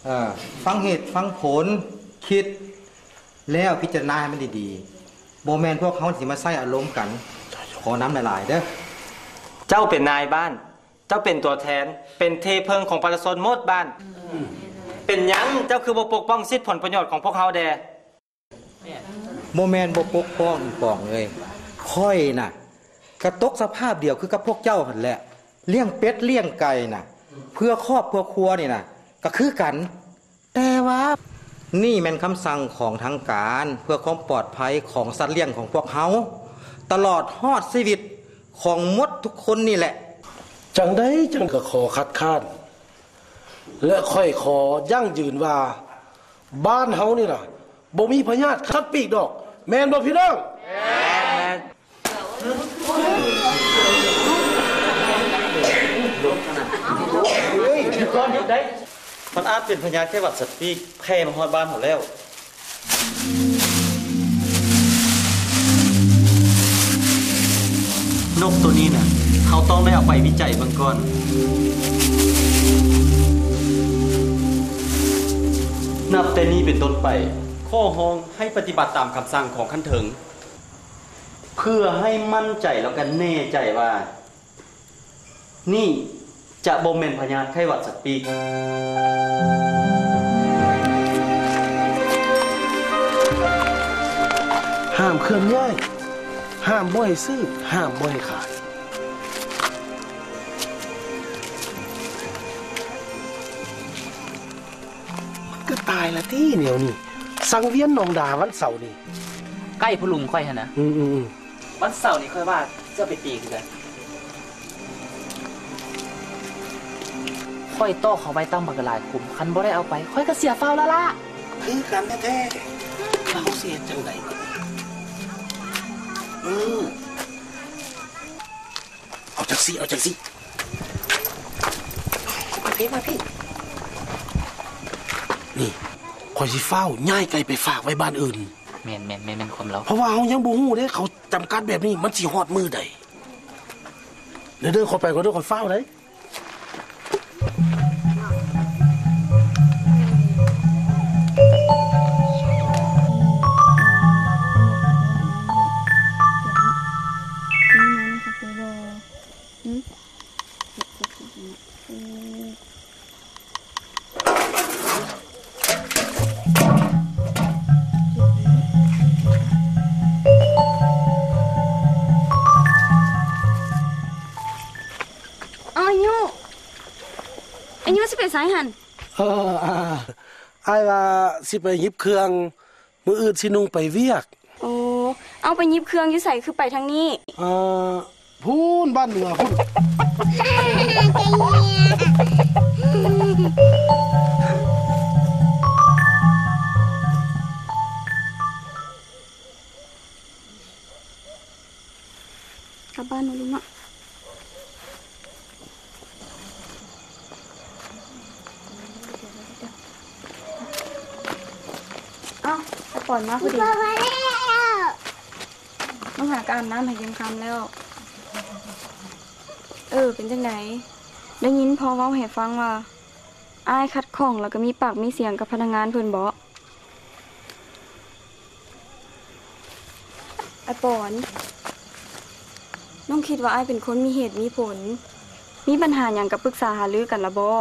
ເອີ ຟັງເຫດຟັງຜົນ ຄິດແລ້ວພິຈາລະນາໃຫ້ມັນດີໆ. ບໍ່ແມ່ນພວກເຮົາຊິມາໃຊ້ອາລົມກັນ. ຂໍນຳຫຼາຍໆເດີ້. ເຈົ້າເປັນນາຍບ້ານ, ເຈົ້າເປັນຕົວແທນ, ເປັນທີ່ເພິ່ງຂອງປະຊາຊົນໝົດບ້ານ. ເປັນຫຍັງເຈົ້າຄືບໍ່ປົກປ້ອງສິດຜົນປະໂຫຍດຂອງພວກເຮົາແດ່? ບໍ່ແມ່ນບໍ່ປົກປ້ອງອີ່ປອງເອີຍ, ຂ້ອຍນະ ກະຕົກສະພາບດຽວຄືກັບພວກເຈົ້າຫັ້ນແຫຼະ. ລ້ຽງເປັດລ້ຽງໄກ່ນະ ເພື່ອຄອບເພື່ອຄົວນີ້ນະ ກະຄືກັນ. ແຕ່ວ່ານີ້ແມ່ນຄຳສັ່ງຂອງທາງການ ເພື່ອຄວາມປອດໄພຂອງສັດລ້ຽງຂອງພວກເຮົາ ຕະຫຼອດຮອດຊີວິດຂອງໝົດທຸກຄົນນີ້ແຫຼະ. ຈັ່ງໃດຈັ່ງກະຂໍຄັດຄ້ານ ແລະ ຂ້ອຍຂໍຢັ້ງຢືນວ່າ ບ້ານເຮົານີ້ນະ ບໍ່ມີພະຍາດສັດປີກດອກ. ແມ່ນບໍ່ພີ່ນ້ອງ? ແມ່ນ. ເຮີ້ຍ ກ່ອນ ຢຸດໄດ້. ມັນອາດເປັນພະຍາດໄຂ້ຫວັດສັດປີກ ແຜ່ມາຮອດບ້ານເຮົາແລ້ວ. ນົກໂຕນີ້ນະ ເຮົາຕ້ອງໄດ້ເອົາໄປວິໄຈເບິ່ງກ່ອນ. ນັບແຕ່ນີ້ເປັນຕົ້ນໄປ, ຂໍຮ້ອງໃຫ້ປະຕິບັດຕາມຄຳສັ່ງຂອງຂັ້ນເທິງ ເພື່ອໃຫ້ໝັ້ນໃຈແລ້ວກໍແນ່ໃຈວ່າ ນີ້ຈະບໍ່ແມ່ນພະຍາດໄຂ້ຫວັດສັດປີກ. ຫ້າມເຄື່ອນຍ້າຍ, ຫ້າມບໍ່ໃຫ້ຊື້, ຫ້າມບໍ່ໃຫ້ຂາຍ. ມັນກະຕາຍລະຕິແນວນີ້. ສັງວຽນໜອງດາວັນເສົານີ້. ໃກ້ພໍ່ລຸງຂ້ອຍຫັ້ນນະ. ອືມໆໆ. ວັນເສົານີ້ຂ້ອຍວ່າຈະໄປຕີຄືກັນ. ຂ້ອຍຕອກເຂົາໄວ້ຕັ້ງບັກຫຼາຍຂຸມ, ຄັນບໍ່ໄດ້ເອົາໄປ ຂ້ອຍກະເສຍຟາວລະລະ. ຄືກັນແທ້ໆ. ລາວຊິເຮັດຈັ່ງໃດບາດນີ້? ເອີ. ເອົາຈັ່ງຊີ້ ເອົາຈັ່ງຊີ້ ມາພີ້ ມາພີ້ ນີ້ ຂ້ອຍຊິຟ້າວຍ້າຍໄກ່ໄປຝາກໄວ້ບ້ານອື່ນ. ແມ່ນໆໆ ແມ່ນຄວາມລາວ. ເພາະວ່າເຮົາຍັງບໍ່ຮູ້ເດ້ ເຂົາຈຳກັດແບບນີ້ ມັນຊິຮອດມື້ໃດ. ເດີໆ ຂ້ອຍໄປກ່ອນເດີ ຂ້ອຍຟ້າວໃດ. ອ້າວ ອາຍຸ ອາຍຸ ຊິໄປໃສຫັ້ນ? ເອີ ອ້າຍວ່າຊິໄປຫຍິບເຄື່ອງ ມື້ອື່ນຊິນຸ່ງໄປວຽກ. ໂອ້ ເອົາ ໄປຫຍິບເຄື່ອງຢູ່ໃສ? ຄືໄປທາງນີ້? ເອີ ພຸ້ນ ບ້ານເໜືອພຸ້ນ. ກັບບ້ານເນາະ ລຸງເນາະ. ເອົ້າ ຕາປອນມາພໍດີ. ມາແລ້ວ ມາຫາກະອາບນ້ຳໃຫ້ກິນຄຳແລ້ວ. ເອີ ເປັນຈັ່ງໃດ? ໄດ້ຍິນພໍ່ເວົ້າໃຫ້ຟັງວ່າ ອ້າຍຂັດຂ້ອງ ແລ້ວກະມີປາກມີສຽງກັບພະນັກງານເພິ່ນເບາະ? ອ້າຍປອນ, ນ້ອງຄິດວ່າອ້າຍເປັນຄົນມີເຫດມີຜົນ, ມີບັນຫາຫຍັງກະປຶກສາຫາລືກັນລະບໍ?